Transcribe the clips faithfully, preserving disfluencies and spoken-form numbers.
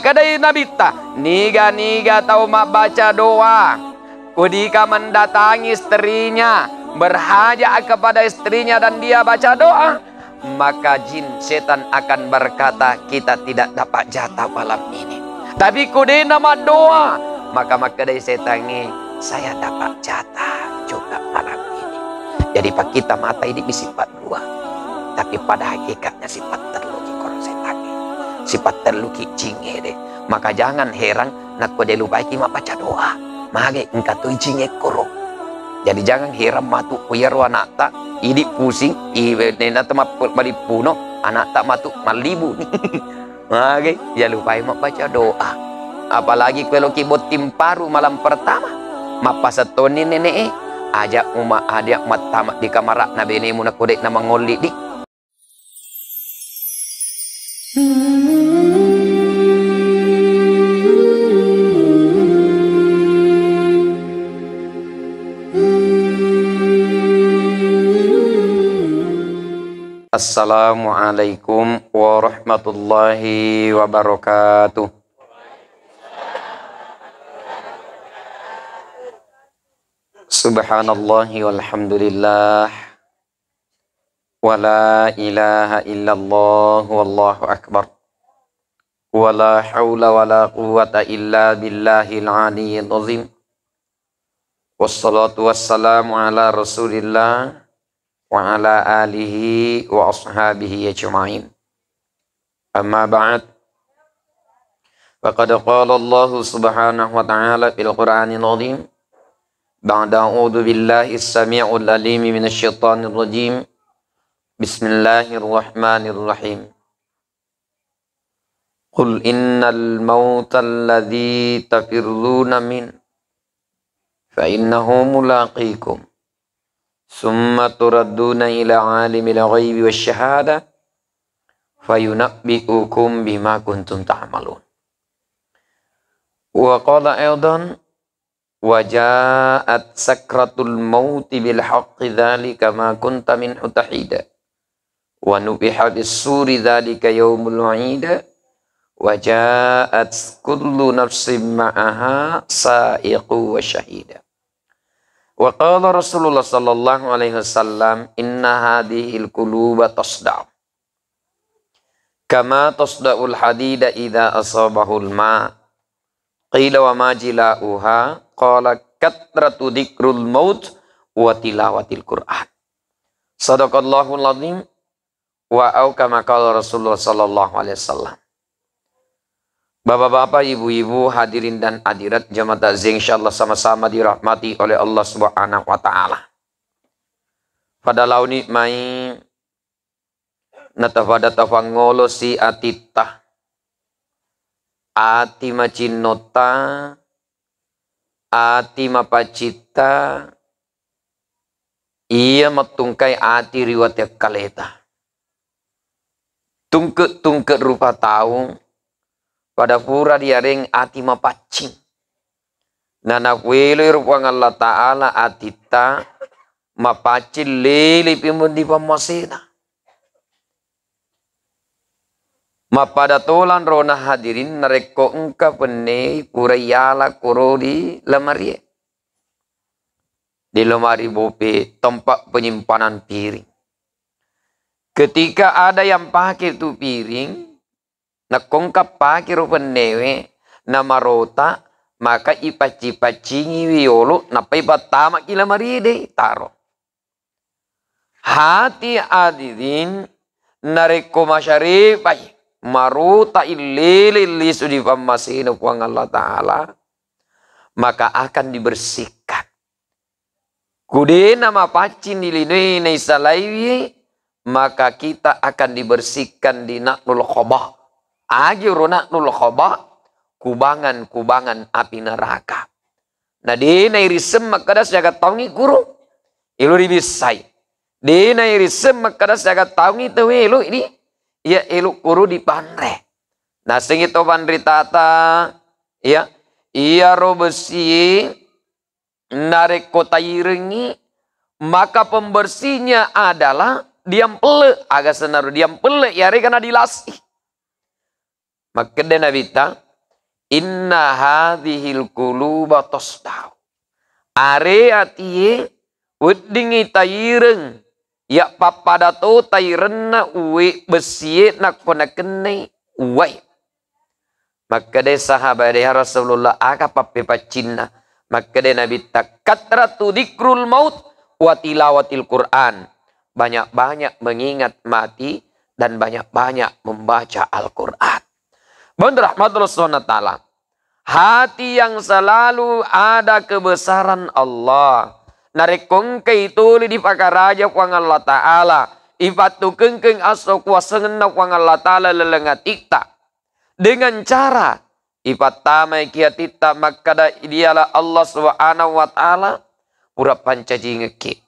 Kedai Nabitta, niga-niga tau mabbaca doa, ketika mendatangi istrinya, berhajat kepada istrinya dan dia baca doa, maka jin setan akan berkata, "Kita tidak dapat jatah malam ini." Tapi kudena maddoa, maka makkedai setangnge, "Saya dapat jatah juga malam ini." Jadi, pakkita mata idi sifat dua. Tapi pada hakikatnya sifat tellu ki koro setangnge. Sifat tellu ki jingnge de. Maka jangan heran nakko de lupaiki mabbaca doa. Mage engka tu jingnge koro. Jadi jangan heran matu ku iyaro anakta idi pusing, i nena temappu malippuno, anakta matu mallibu. Mage, jalupai mabbaca doa. Apalagi ku eloki botting paru malam pertama. Mappasettonni nene'e, aja uma adia mattama di kamara'na benemu nakko de'na mangolli di. Assalamualaikum warahmatullahi wabarakatuh. Subhanallahi walhamdulillah. Wala ilaha illallah wallahu akbar. Wala haula wala quwwata illa billahil aliyyil azim. Wassalatu wassalamu ala Rasulillah wa ala alihi wa ashabihi ajma'in. Amma ba'd. Faqad qala Allahu subhanahu wa ta'ala fil Qur'anil azim. Ba'da a'udzu billahi sami'ul alimi minasy syaithanir rajim. Bismillahirrahmanirrahim. Qul innal mautal ladzi tafirruna min fa innahu mulaqikum. Summa turadduna ila alimil ghaibi wasy syahadah fayunabbi'ukum bima kuntum ta'malun. Wa qala aidan, wa ja'at sakratul mauti bil haqqi dzalika ma kunta minhu tahida. Wa nufiha bis suri dzalika yaumul wa'id. Wa ja'at kullu nafsin ma'aha sa'iqu wa syahida. Wa qala Rasulullah sallallahu alaihi wasallam, inna hadhil quluba tasda'u kama tasda'ul hadida idza asabahul ma. Qila wa ma jila'uha? Qala kathratu dzikrul maut wa tilawatil Qur'an. Sadaqallahul azim. Wa au kama qala Rasulullah sallallahu alaihi wasallam. Bapak-bapak, ibu-ibu, hadirin dan hadirat jamaah takziah, insyaallah sama-sama dirahmati oleh Allah Subhanahu wa taala. Pada laoni mai natafada tafangngolo si atitta. Ati macinnota, ati mapacitta, iya mattungkai ati ri wateakkaleta. Tungke-tungke rupa tau pada pura diareng ati mapaccing. Nanafueloi ro Puang Allah Ta'ala atitta mapaccing lelepi mundi pammasena. Mappada tolang rona hadirin narekko engka penne pura yala koro di lamarie. Di lemari bope tempat penyimpanan piring. Ketika ada yang pakai tu piring, nakko engka pake ro pennewe, namarota, maka ipacci-paccingiwi yolo, nappa ipattamaki lamari de taro. Hati hadirin, narekko masyarepai, marota illele lisu di pammasena Puang Allah Ta'ala, maka akan dibersihkan. Kudena mapaccing di linoe naisalaiwi, maka kita akan dibersihkan di na'rul khaba. Agi ro na'rul khaba, kubangan-kubangan api neraka. Na dena irisseng makkeda siaga taungi kuro, elo ribissai. Dena irisseng makkeda siaga taungi tau elo ini, iya elo kuro dipanre. Nasengi to panritata, iya, iyaro besi narekko tairengi, maka pembersihnya adalah diampelle, aga senaro diampelle, yarega nadilasi. Makkeda Nabitta, Inna hadzihil quluba tasda'u. Are atie weddingngi taireng, iya pappada to tairenna uwe bessie nakko nakennai uwai. Makkedai sahabat, "Ya Rasulullah, aga pappepaccinna?" Makkedai Nabitta, "Kathratu dzikrul maut wa tilawatil Qur'an." Banyak-banyak mengingat mati dan banyak-banyak membaca Al-Qur'an. Bang rahmatullah subhanahu wa ta'ala. Hati yang selalu ada kebesaran Allah. Narekko engkai tuli dipakaraja Puang Allah Ta'ala, ipattukengkeng asso kuasangenna Puang Allah Ta'ala laleng atitta. Dengan cara ipattamaiki atitta makkada diala Allah Subhanahu wa Ta'ala, pura pancajingekki.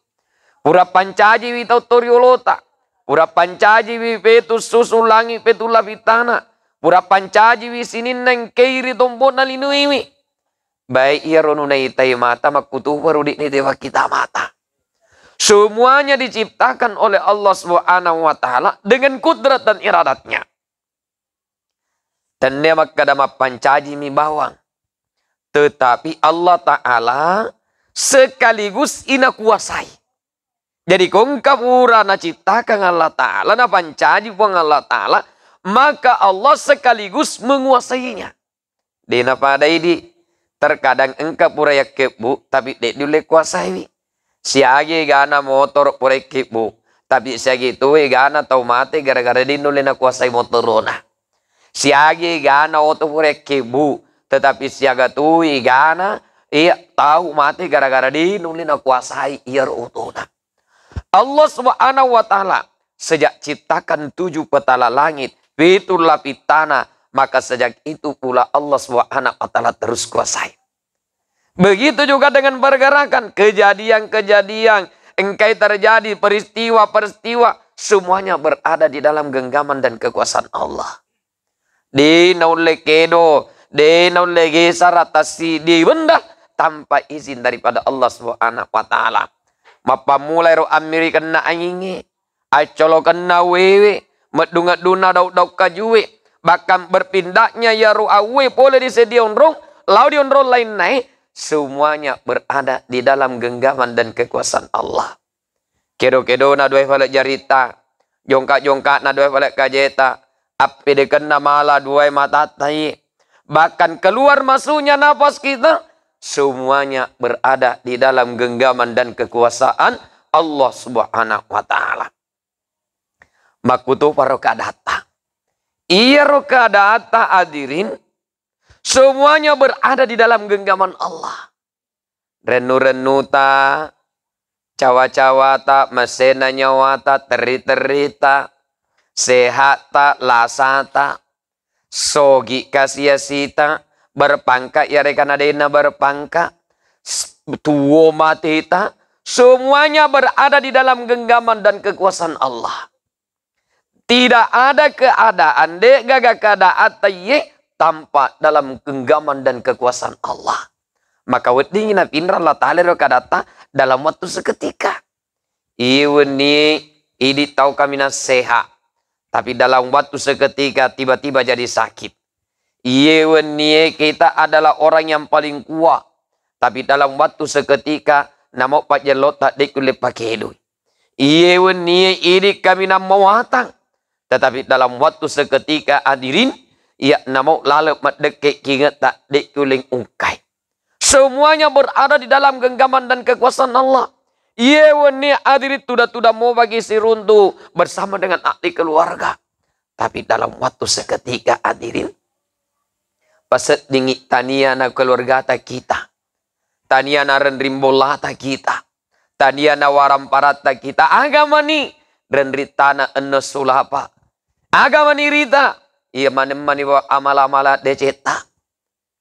Pura pancajiwi tau toriolota. Pura pancajiwi petu susu langi petu lapittana. Pura pancajiwi sininna engkei ri tombo'na linuiwi. Baik iyaro nunaitai mata, makkutupa rudikni tewakita mata. Semuanya diciptakan oleh Allah Subhanahu wa Ta'ala dengan kudrat dan iradatnya. Tennia makkada mappancajimi bawang. Tetapi Allah Ta'ala sekaligus inakuasai. Jadi, ko engka pura naciptakan Allah Ta'ala, napancaji Puang Allah Ta'ala, maka Allah sekaligus menguasainya. De' napada idi', terkadang engka pura yakkebbu, tapi de' diulle kuasaiwi. Siagi egana motoro' pura ikkebbu, tapi siagi tu egana tau mate gara-gara de' nulle nakuasai motorona. Siagi egana oto pura ikkebbu, tetapi siaga tu egana, iya, tau mate gara-gara de' nulle nakuasai iyaro otona. Allah Subhanahu wa Ta'ala sejak ciptakan tujuh petala langit, pitu lapis tanah, maka sejak itu pula Allah Subhanahu wa Ta'ala terus kuasai. Begitu juga dengan pergerakan, kejadian-kejadian, engkai terjadi peristiwa-peristiwa, semuanya berada di dalam genggaman dan kekuasaan Allah. De' naulle kedo, de' naulle gesara tassiddi benda tanpa izin daripada Allah Subhanahu wa Ta'ala. Mappammula ero ammirikenna angingnge, accolokenna awewe, meddung-eddunna daung-daung kajue, bahkan berpindahnya iyaro awe pole di seddie onrong, lao di onrong lainnae, semuanya berada di dalam genggaman dan kekuasaan Allah. Kedo-kedona duae fale' jarita, jongka-jongka'na duae fale' kajeta, appedekenna mala duae matatta iye. Bahkan keluar masuknya napas kita, semuanya berada di dalam genggaman dan kekuasaan Allah Subhanahu wa Ta'ala. Makkutuparo keadatta. Iyaro keadatta, hadirin, semuanya berada di dalam genggaman Allah. Rennu-rennuta, cawa-cawata, masena nyawata, terri-territa, sehatta, lasata, sogi kasiasita, berpangka iyarega nadena berpangka, s-, tuo mateta, semuanya berada di dalam genggaman dan kekuasaan Allah. Tidak ada keadaan, de' gaga keadaan taiye tanpa dalam genggaman dan kekuasaan Allah. Maka weddingngi napinra Allah Ta'ala ro keadatta dalam waktu seketika. Iye wennie idi tau kaminang sehat, tapi dalam waktu seketika tiba-tiba jadi sakit. Iye wennie kita adalah orang yang paling kuat, tapi dalam waktu seketika namo pajjellotta de' kulle pakedoi. Iye wennie idi kaminang mawatang, tetapi dalam waktu seketika, hadirin, iya namo laleng maddekke kingetta de' kulle ungkai. Semuanya berada di dalam genggaman dan kekuasaan Allah. Iye wenni, hadirin, tuda-tuda mo bagi siruntu bersama dengan ahli keluarga. Tapi dalam waktu seketika, hadirin, paseddingi tania na keluargata kita. Tania na renring bollata kita. Tania na waramparatta kita. Agamani renring tana enno sulapa. Agamani rita. Iya manemmani wa amala-amala decetta.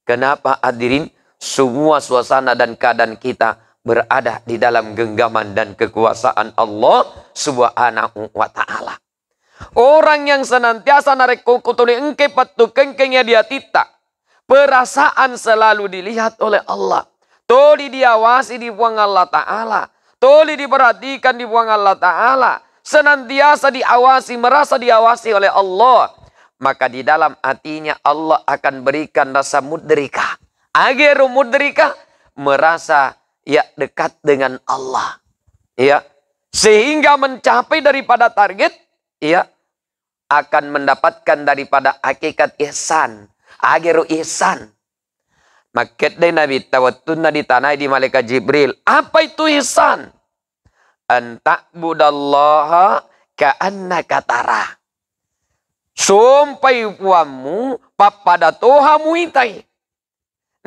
Kenapa, hadirin? Semua suasana dan keadaan kita berada di dalam genggaman dan kekuasaan Allah Subhanahu wa Ta'ala. Orang yang senantiasa narekko ko tuli engke pattu kengkeng ya di atitta, perasaan selalu dilihat oleh Allah. Toli diawasi di Puang Allah Ta'ala. Toli diperhatikan di Puang Allah Ta'ala. Senantiasa diawasi, merasa diawasi oleh Allah. maka di dalam hatinya Allah akan berikan rasa mudrika. Agero mudrika, merasa ya dekat dengan Allah. Ya. Sehingga mencapai daripada target, ya, akan mendapatkan daripada hakikat ihsan. Agero ihsan. Makkedde Nabitta wettunna ditanai di malaikat Jibril, "Apa itu ihsan?" "An ta'budallaha ka'annaka tarah." Sompai puammu pappada toha muitai.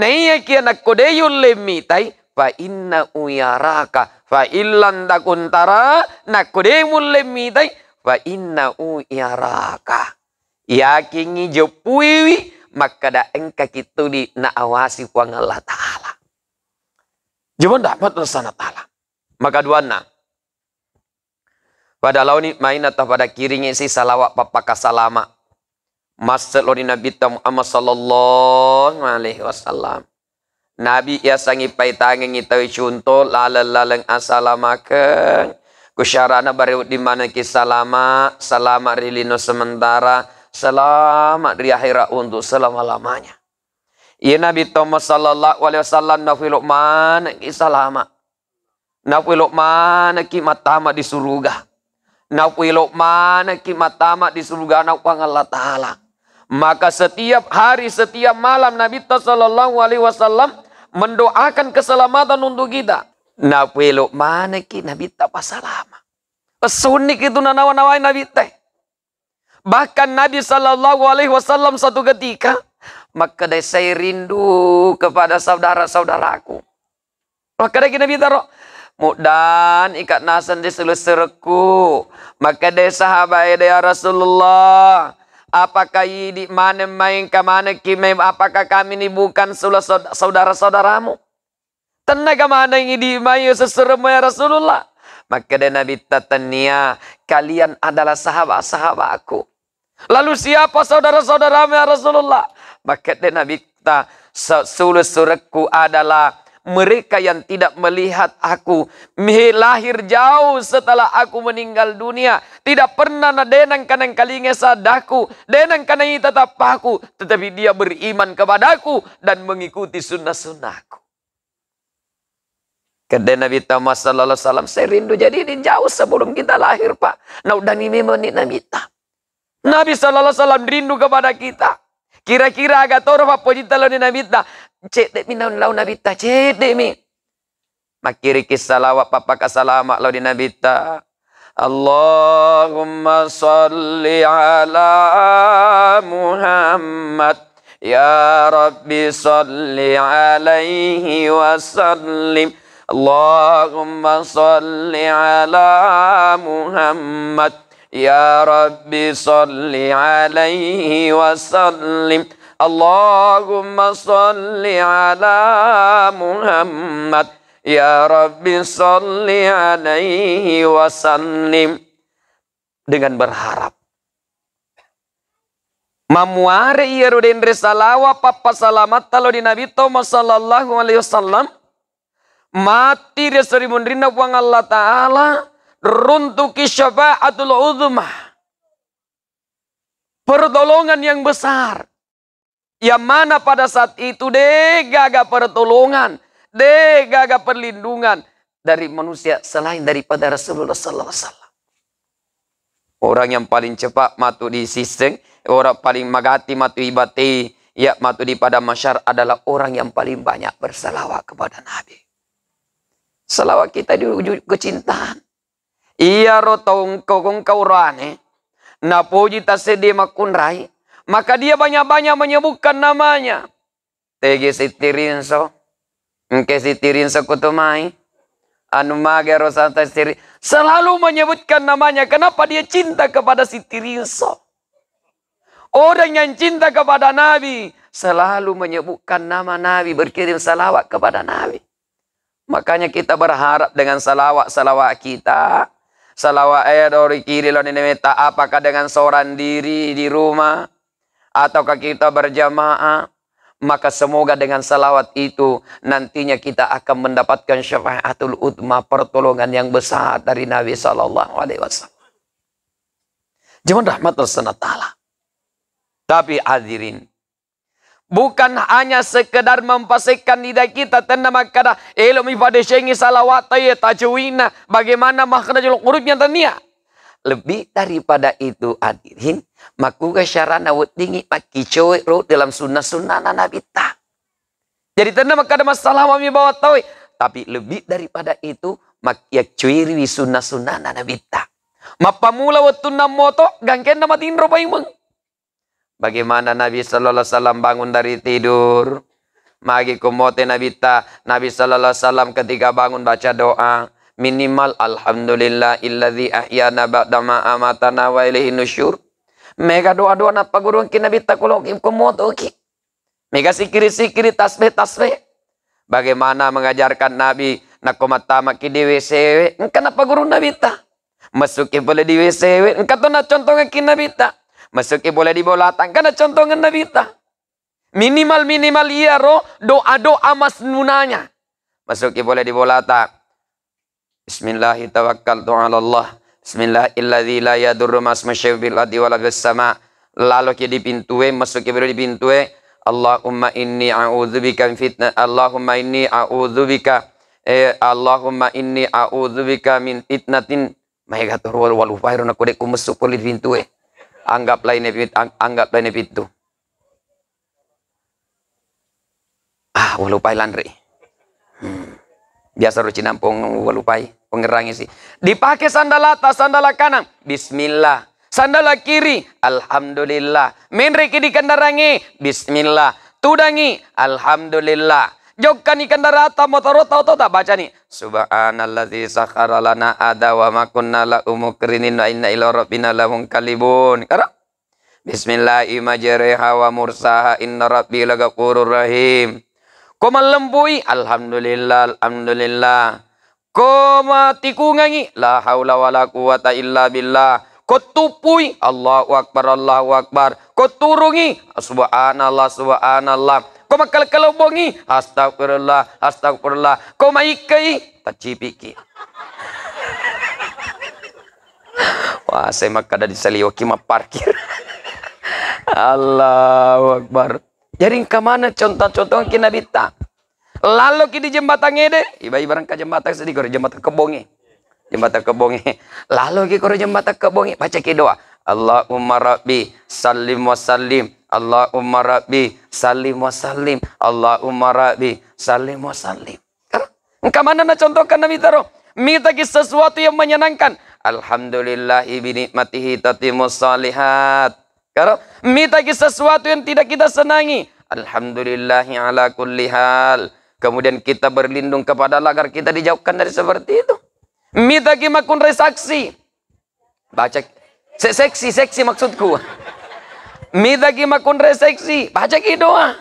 Naiyakia nakko de yulle mitai, fa innahu yaraka. Fa illam takun tara, nakko de mulle mitai, fa innahu yaraka. Yakingngi jeppuiwi makkeda engkaki tuli naawasi Puang Allah Ta'ala. Jumon rahmat Allah Ta'ala. Maka duanna, pada laoni maina tapada kiringi si salawa pappakasalama. Masse lori Nabitta Muhammad sallallahu alaihi wasallam. Nabi yasengngi paitangengngi tauwe cunto laleng-laleng asalamakeng. Ku syarana bare wedding manengki salama, salama ri lino sementara, salama ri akhirat untuk selama-lamanya. Iya Nabitta Muhammad sallallahu alaihi wasallam nafuilo manengki salama. Napuelo manekki mattama di suruga. Napuelo manekki mattama di surugana Puang Allah Ta'ala. Maka setiap hari, setiap malam Nabitta sallallahu alaihi wasallam mendoakan keselamatan untuk kita. Napuelo manekki Nabitta pasalama. Sunni kitu nanawa-nawai Nabitta. Bahkan Nabi sallallahu alaihi wasallam satu ketika makkeda, "Saya rindu kepada saudara-saudaraku." Makkedaki Nabitta ro, "Muddan ika naseng di sulu-surekku." Makkeda sahabat ede, "Ya Rasulullah, apakah idi maneng maengka manekki mai, apakah kami ini bukan sula-, saud-, saudara-saudaramu?" Tennaga maneng idi mai sesseremmu ya Rasulullah. Makkeda Nabitta, "Tennia, kalian adalah sahabat-sahabatku." "Lalu siapa saudara-saudaramu ya Rasulullah?" Makkeda Nabitta, "Se-, sulu-surekku adalah mereka yang tidak melihat aku, me-, lahir jauh setelah aku meninggal dunia, tidak pernah na-, denang kanang kalinga sadaku, denang kanang ita tappaku, tetapi dia beriman kepadaku dan mengikuti sunnah-sunnahku." Kedde Nabitta Muhammad sallallahu alaihi wasallam, "Saya rindu." Jadi ini jauh sebelum kita lahir, Pak. Nauddangi memang ni Nabitta. Nabi sallallahu alaihi wasallam rindu kepada kita. Kira-kira aga toro pappojitta lao ni Nabitta? Cedde mi naung lao Nabitta, cedde mi. Makkiriki salawat pappakasalama lao di Nabitta. Allahumma salli ala Muhammad. Ya Rabbi salli alaihi wa sallim. Allahumma salli ala Muhammad. Ya Rabbi salli alaihi wa sallim. Allahumma salli ala Muhammad. Ya Rabbi salli alaihi wa sallim. Dengan berharap. Mammuare iyaro denre salawa pappasalamatta lao di Nabitta Muhammad sallallahu alaihi wasallam, matti ri esso ri munrinna Puang Allah Ta'ala, runtuki syafaatul uzma. Pertolongan yang besar. Yang mana pada saat itu de gaga pertolongan, de gaga perlindungan dari manusia selain daripada Rasulullah sallallahu alaihi wasallam. Orang yang paling cepat matu di siseng, orang paling magati matu ibate, ya matu di padang mahsyar adalah orang yang paling banyak bersalawat kepada Nabi. Salawat kita di wujud kecintaan. Iyaro tau engka, engka urane, napoji tasseddi makkunrai, maka dia banyak-banyak menyebutkan namanya. Tegi Sitti Rinso, engke Sitti Rinso kutumai, anu mage ro santa Sitti Ri-, selalu menyebutkan namanya. Kenapa dia cinta kepada Sitti Rinso? Orang yang cinta kepada Nabi selalu menyebutkan nama Nabi, berkirim salawat kepada Nabi. Makanya kita berharap dengan salawat-salawat kita, salawat ero rikiri lao ni Nabitta, apakah dengan seorang diri di rumah, ataukah kita berjamaah, maka semoga dengan salawat itu nantinya kita akan mendapatkan syafaatul uzma, pertolongan yang besar dari Nabi sallallahu alaihi wasallam. Jemaah rahmat Allah subhanahu wa ta'ala. Tapi hadirin, bukan hanya sekedar mempasekkan lidah kita, tenna makkada, "Elo mi padecengi salawat, iya tacuina, bagaimana makhrajul hurufnya?" Tania. Lebih daripada itu, hadirin, makkuga syarana weddingi makkicoe ro dalam sunnah-sunnahna Nabitta. Jadi tenna makkada massalawat mi bawang tauwe, tapi lebih daripada itu, mak-, yaccuiriwi sunnah-sunnahna Nabitta. Mappamula wettunna moto, gangkenna matinro paimeng. Bagaimana Nabi sallallahu alaihi wasallam bangun dari tidur? Magi ko mote Nabitta, Nabi sallallahu alaihi wasallam ketika bangun baca doa, minimal alhamdulillahilladzi ahyana ba'dama amatana wa ilaihin nusyur. Mega doa-doa nappagurungki Nabitta ko loki, ko motoki. Mega sikiri-sikiri, tasbih-tasbih. Bagaimana mengajarkan Nabi, nakko mattamaki di W C we, engka nappaguru Nabitta. Masukki pole di W C we, engka to nacontongekki Nabitta. Masukki pole di bolata, engka nacontongeng Nabitta. Minimal-minimal iyaro doa-doa masnunanya. Masukki pole di bolata. Bismillahi tawakkaltu ala Allah. Bismillahilladzi la yadurru ma'asmihi syai'un fil ardi wala fis sama. Laloki di pintue, masukki pole di pintue. Allahumma inni a'udzubika min fitnah. Allahumma inni a'udzubika. Eh, Allahumma inni a'udzubika min fitnatin. Maega toro walupai ro nakko de' ku messu pole di pintue. Anggap lainna pit-, ang-, anggap lainna pintu. Ah, walupai lanre. Hmm. Biasa ro cinampong walupai, pengerangi si. Dipake sandalata, sandala kanang, bismillah. Sandala kiri, alhamdulillah. Menreki di kendarangnge, bismillah. Tudangi, alhamdulillah. Jokkani kendarata, motorota, otota, bacani, subhanalladzi sakhkhara lana hadza wa ma kunna lahu muqrinin wa inna ila rabbina lamunqalibun. Karo? Bismillahi majreha wa mursaha inna rabbi lagafurur rahim. Ko mallempui, alhamdulillah, alhamdulillah. Ko matikungangi, la haula wala quwwata illa billah. Ko tuppui, Allahu akbar, Allahu akbar. Ko turungi, subhanallah, subhanallah. Ko makkalekkalebbongi, astagfirullah, astagfirullah. Ko maikkai, taccipiki. Wah, saya makkada disaliwaki mapparkir. Allahu Akbar. Jadi engka maneng contoh-contohki Nabitta. Laloki di jembatang ede, iba-, ibarang ka jembatang seddi, koro jembatang kebonge. Jembatang kebonge. Laloki koro jembatang kebonge, bacaki doa. Allahumma rabbi sallim wa sallim. Allahumma rabbi sallim wa sallim. Allahumma rabbi sallim wa sallim. Karo? Engka manenna contohkan Nabitta ro. Mitaki sesuatu yang menyenangkan. Alhamdulillahi binikmatihi tatimmus shalihat. Karo? Mitaki sesuatu yang tidak kita senangi. Alhamdulillahi ala kulli hal. Kemudian kita berlindung kepada Allah agar kita dijauhkan dari seperti itu. Mitaki makkunrai saksi. Baca se-, seksi, seksi maksudku. Mitaki makkunrai seksi, bacaki doa.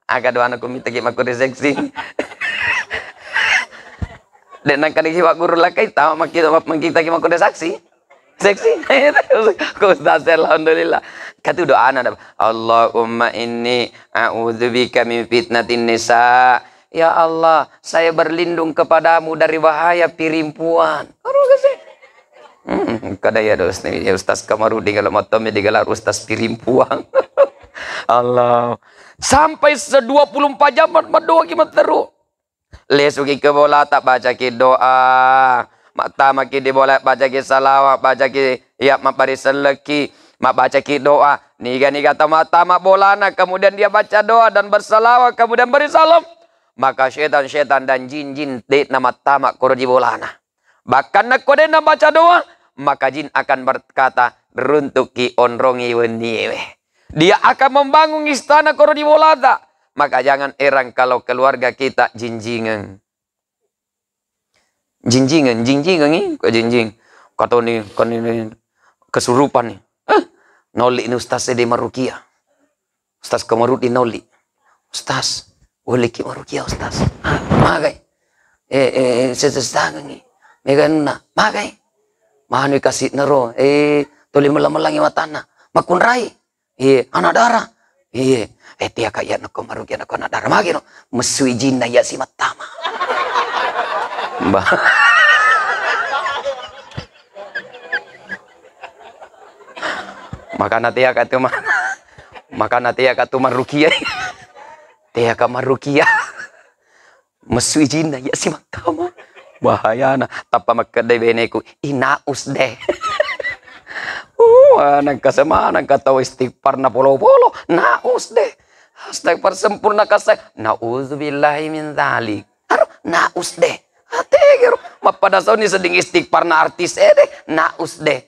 Aga doana ku mitaki makkunrai seksi. Dek nangkaniki Pak Guru lakai, tama makita, makitaki makkunrai saksi. Seksi. Ku Ustaz, alhamdulillah. Katu doana da. Allahumma inni a'udzubika min fitnatin nisa. Ya Allah, saya berlindung kepadamu dari bahaya pirimpuan. Karo kasi. Hmm, kada ya dos ni, ya Ustaz Kamarudin kalau matommi digelar Ustaz Pirimpuang. Allah. Sampai se-, dua puluh empat jam mad-, maddoaki matteru. Lesuki ke bolata, bacaki doa. Mattamaki di bola, bacaki salawat, bacaki, ya, mabbariselleki, mabbacaki doa. Niga-niga tama-tama bolana, kemudian dia baca doa dan bersalawat, kemudian beri salam. Maka setan-setan dan jin-jin de' namattama koro di bolana. Bahkan nakko de' nabaca doa, maka jin akan berkata, "Runtukki, onrongi wenniewe." Dia akan membangun istana koro di bolata. Maka jangan heran kalau keluarga kita jinjingan. Jinjingan, jinjingan, eh, kok jinjing. Katoni, koni, kesurupan nih. Eh, nolli ini ustaz de' marukia. Ustaz Kamarudin naolli. "Ustaz, bolleki marukia, Ustaz?" "Ah, magai?" "Eh, eh, eh, sesessangengi." Mega anunna, "Magai?" "Manui kasi'na ro, eh, tuli mella-mellangi matanna." "Makkunrai?" "Iye." "Anak darah?" "Iye." "Eh, tia ka iya nakko marukia nakko anak darah." "Magi no?" "Messui jinna iya simattama." Mbah. Makana tia ka tu mah. Makana teaka tu marrukia. Teaka marrukia. Messu ijinna, iya si makkama. Bahayana. Tappa makkedai beneku, "Ih, naus deh." Uh, nangka semanang ka tau istighfar na polo-polo, naus deh. Astagfar sempurna kasai. Nauzubillahi min dzalik. Aro, naus deh. Ategero. Mappada sauni sedding istighfar na artis ede, naus deh.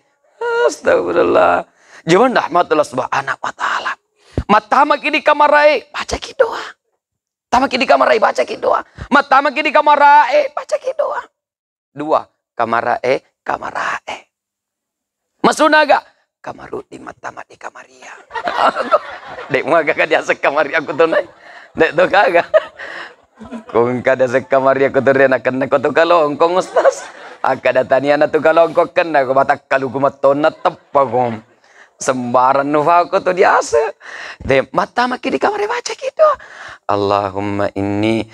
Astagfirullah. Jaman rahmatullah subhanahu wa ta'ala. Mattamaki di kamarae, bacaki doa. Tamaki di kamarae, bacaki doa. Mattamaki di kamarae, bacaki doa. Dua, kamarae, kamarae. Masunaga, kamaruddi mattama di kamaria. Dek muaga ka diaseng kamaria kutunai. Dek to gaga. Ko engka diaseng kamaria kutunai, nakenna ko tu kalongkong, Ustaz. Akkada taniana tu kalongkong kenna ko matakkalu ku mattonna teppa ko. Sembarang nufako tu diaseng. De, mattamaki di kamare, bacaki doa. Allahumma inni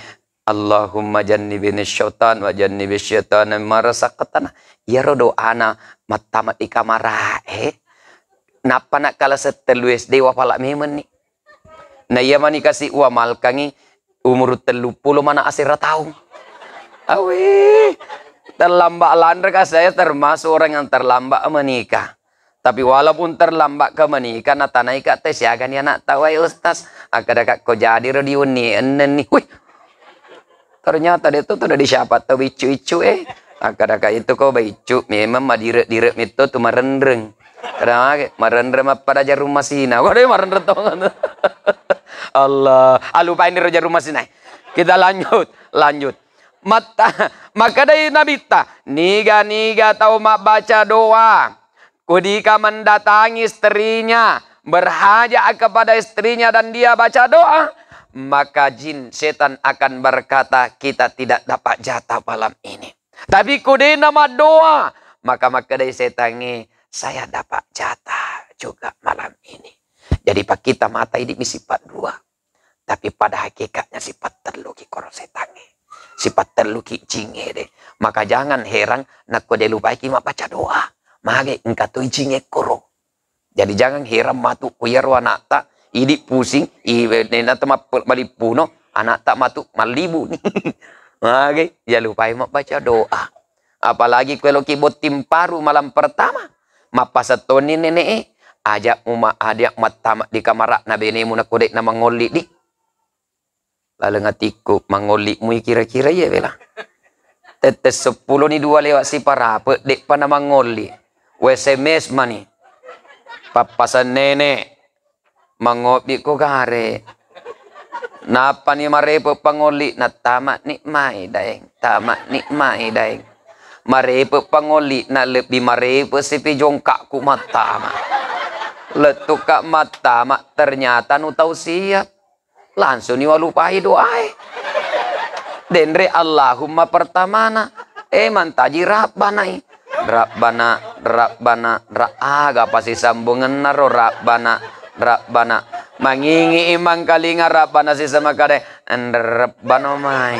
Allahumma jannibni syaitan wa jannibi syaitana mimma razaqtana. Iyaro doana mattama di kamarae. Nappa nakkala settelu S D wapala memenni. Na iya mani kasi uamalkangi umur telluppulo mana asera taung. Awe, terlambat lanre ka, saya termasuk orang yang terlambat menikah. Tapi walaupun terlambat ka menikah, natanai ka te siaga ni anak tawai, Ustaz. Akkada ka ko jadi ro diuni ennenni. Wih. Ternyata de tu, tu udah disiapa tau biccu-iccu, eh. Akkada ka itu ko baiccu, memang madire-dire mitto tu marenreng. Kada mage, marenreng mappada jarum masina. Waduh, marenreng tongan. Allah, alupain ro jarum masina. Kita lanjut, lanjut. Matta, makkedai Nabitta, niga-niga tau mabbaca doa, ketika mendatangi istrinya, berhajat kepada istrinya dan dia baca doa, maka jin setan akan berkata, "Kita tidak dapat jatah malam ini." Tapi ko de'na maddoa, maka makkedai setangnge, "Saya dapat jatah juga malam ini." Jadi pakita mata idi mi sifat dua. Tapi pada hakikatnya sifat tellu ki koro setangnge. Sifat tellu ki jingnge de. Maka jangan heran nakko de lupaiki mabbaca doa. Mage engka to jingnge koro. Jadi jangan heran matu ko iyaro anakta idi pusing, i, nena temappu malippuno, anakta matu mallibu ni. Mage, ya lupai mabbaca doa. Apalagi ko eloki botting paru malam pertama, mappasettonni nene'e, ajakmu ma-, ajak mattama di kamara'na benemu nakko de'na mangolli di. Laleng atikku, mangolli mui kira-kira iya bela. Tette seppulo ni dua lewat siparape, de'pa na mangolli. U S M S mani. Pappaseng nene. Mangobbi ko gare. Nappani marepe pangolli na, "Tama ni mai, Daeng, tama ni mai, Daeng." Marepe pangolli na, lebbi marepe sipi jongkakku mattama. Lettukka mattama, ternyata nu tau siap. Langsung ni walupai doae. Denre Allahumma pertamana. Eh, mantaji Rabbana i. Rabbana, Rabbana, ra-, aga apa sisambungenna ro Rabbana, Rabbana. Mangingi imang kalinga Rabbana sisa makade, "Enrebbano mai."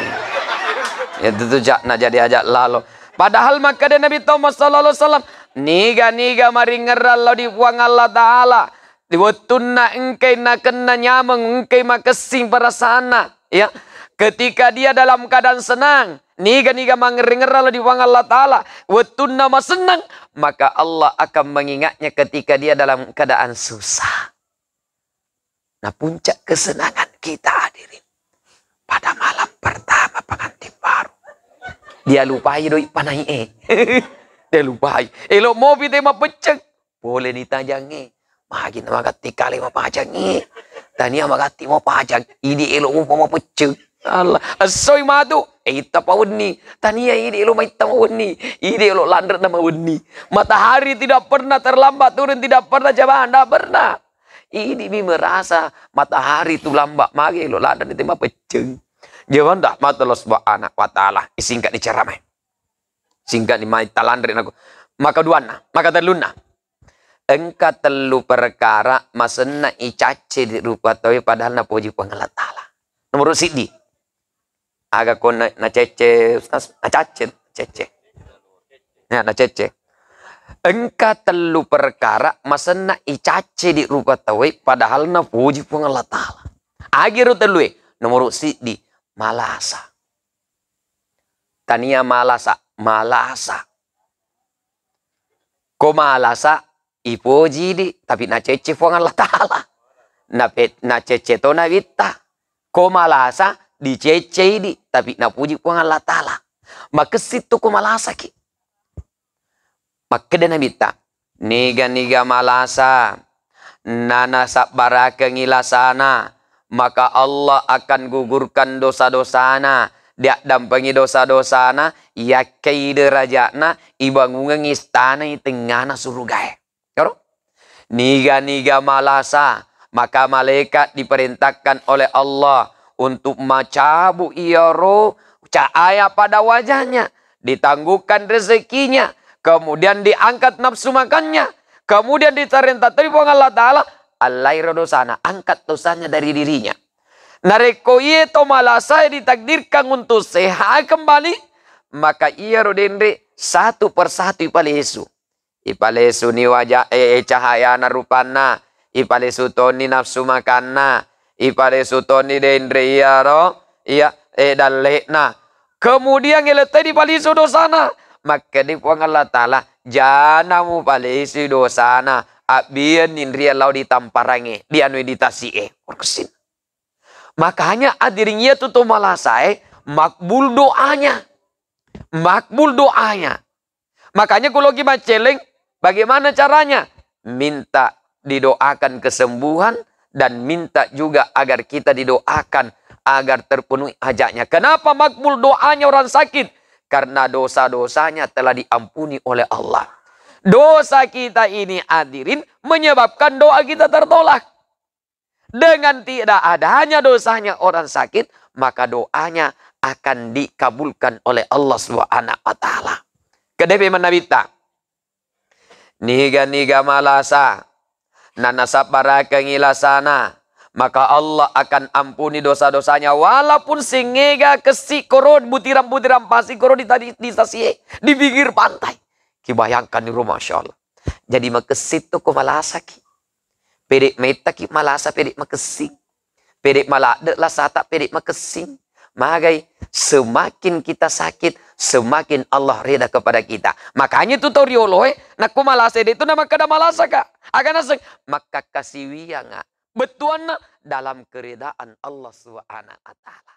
Itu tu cakna jadi ajak lalo. Padahal makkeda Nabi Muhammad sallallahu alaihi wasallam, niga-niga maringerrang lao di Puang Allah Ta'ala, di wettunna engkai nakenna nyameng, engkai makessing perasaanna, ya. Ketika dia dalam keadaan senang, niga-niga mangerri-ngerra lao di Puang Allah Ta'ala, wettunna masennang, maka Allah akan mengingatnya ketika dia dalam keadaan susah. Nah, puncak kesenangan kita, hadirin, pada malam pertama pengantin baru. Dia lupai doi panai, eh. Dia lupai. Elo mopi te mapecceng. Pole ni tajangnge. Magi na magatti kale mapajangnge. Tania magatti mapajang. Idi elo mupa mapecceng. Allah. Essoi matu. Eh, itta pawenni. Tania idi elo maitta mawenni. Idi elo lanre na mawenni. Matahari tidak pernah terlambat turun, tidak pernah jamaah, tidak pernah. Idi mi merasa matahari tu lambat, magi elo lanre na te mapecceng. Jaman rahmat Allah Subhanahu wa Ta'ala. Isingkat ni cara mai. Singkat ni mai talanre nako. Maka duanna, maka tellunna. Engka tellu perkara masenna icacce di rupa tauwe padahal napoji Puang Allah Ta'ala. Nomor siddi. Aga ko na-, nacecce, Ustaz? Nacacce, cecce. Ya, nacecce. Engka tellu perkara masenna icacce di rupa tauwe padahal napuji Puang Allah Ta'ala. Agiro tellue, nomoro siddi, malasa. Tania malasa, malasa. Ko malasa, ipoji di, tapi nacecce Puang Allah Ta'ala. Nape-, nacecce to nabitta. Ko malasa, diceccei di, tapi napuji Puang Allah Ta'ala. Makessing tu ko malasaki. Makkeda Nabitta, niga-niga malasa, nanasabbarakengngi lasana, maka Allah akan gugurkan dosa-dosana, diaddampengi dosa-dosana, yakkai derajatna, ibangungengngi istana i tengngana surugae. Ero? Niga-niga malasa, maka malaikat diperintahkan oleh Allah untuk macabu iyaro cahaya pada wajahnya, ditangguhkan rezekinya, kemudian diangkat nafsu makannya, kemudian ditarenta teri Puang Allah Ta'ala, allairo dosana, angkat dosanya dari dirinya. Narekko iye to malasae ditakdirkan untuk sehat kembali, maka iyaro denre satu persatu ipalesu. Ipalesuni waja-, eh, eh, cahayana rupanna, ipalesu toni nafsu makanna, ipalesu toni denre iyaro, iya, eh, dalle'na. Kemudian ele toi dipalisu dosana. Makkeda Puang Allah Ta'ala, jana mupalesui dosana, abbianni nria lao ditamparange, dianui ditasi'e. Makanya hadirin iya tu to malasae, makbul doanya. Makbul doanya. Makanya kulogi macceleng, bagaimana caranya? Minta didoakan kesembuhan dan minta juga agar kita didoakan agar terpenuhi hajatnya. Kenapa makbul doanya orang sakit? Karena dosa-dosanya telah diampuni oleh Allah. Dosa kita ini, hadirin, menyebabkan doa kita tertolak. Dengan tidak adanya dosanya orang sakit, maka doanya akan dikabulkan oleh Allah Subhanahu wa Ta'ala. Kedepe manabitta, niga-niga malasa, nanasabbarakengngi lasana, maka Allah akan ampuni dosa-dosanya, walaupun sengega kessi koro, butiran-butiran pasi koro di tadi, di sasie, di pinggir pantai. Kibayangkan iro, Masya Allah. Jadi makessing to ko malasaki. Pede mettaki malasa pede makessing. Pede maladde lasata pede makessing. Magai, semakin kita sakit, semakin Allah reda kepada kita. Makanya itu tau rioloe, nakko malasa de itu namakkeda malasaka. Aga naseng, makkakkasiwianga. Bettuanna dalam keredaan Allah Subhanahu wa Ta'ala.